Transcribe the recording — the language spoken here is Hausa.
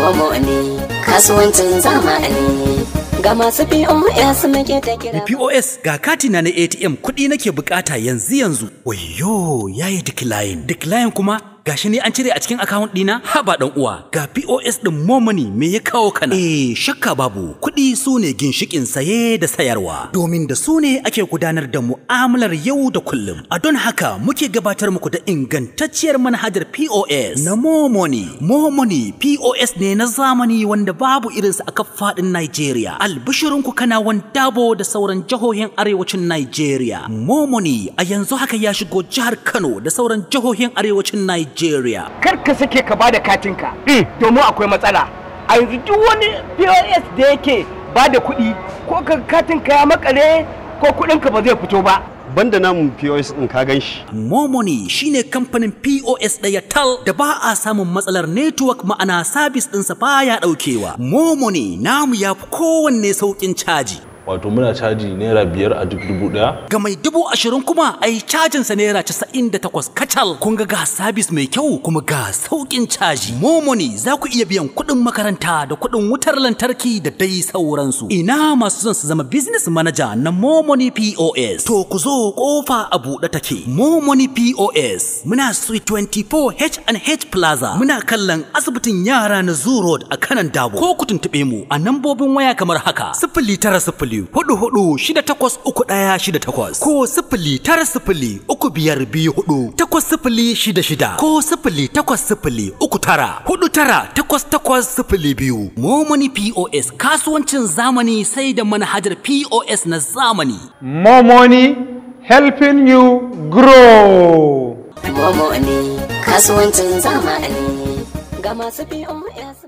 Mo Money kasuwancin zamani, ga masu POS muke ta kira. POS, ga katina na ATM, kuɗi nake bukata yanzu yanzu. Wayyo, yayi decline. Decline kuma gashi ne an cire a cikin account ɗina? Haba dan uwa, ga POS ɗin MoMoney, me ya kawo kana? Eh, shakka babu, kuɗi su ne ginshikin saye da sayarwa. Domin da su ne ake gudanar da mu'amalar yau da kullum. A don haka muke gabatar muku da ingantacciyar manhajar POS na MoMoney. MoMoney POS ne na zamani wanda babu irinsa a faɗin Nigeria. Albishirinku Kanawan Dabo da sauran jihohin arewacin Nigeria. MoMoney a yanzu haka ya shigo jihar Kano da sauran jihohin arewacin Nigeria. Kar ka sake ka bada katinka, domin akwai matsala a yanzu. Duk wani POS da yake bada kuɗi, ko ka katinka ya makale, ko kuɗinka ba zai fito ba. Banda namun POS din, ka gan shi. MoMoney shine kamfanin POS ɗaya tal da ba a samun matsalar network, ma'ana sabis ɗinsa baya ɗaukewa. MoMoney namu ya fi kowanne sauƙin caji. Wato muna caji ₦5 a duk 1,000. Ga mai 20,000 kuma ai cajinsa ₦98 kacal. Kun ga sabis mai kyau kuma ga sauƙin caji. MoMoney za ku iya biyan kuɗin makaranta da kuɗin wutar lantarki da dai sauransu. Ina masu son su zama business manager na MoMoney POS? To ku zo, kofa a buɗe take. MoMoney POS muna Suite 24, H&H Plaza. Muna kallon asibitin yara na Zoo Road a Kanon Dabo. Ko ku tuntuɓe mu a nambobin waya kamar haka: 09044683168, ko 09035248066, ko 08039498802. MoMoney POS, kasuwancin zamani sai da manhajar POS na zamani. More money, helping you grow. MoMoney kasuwancin zamani, ga masu POS.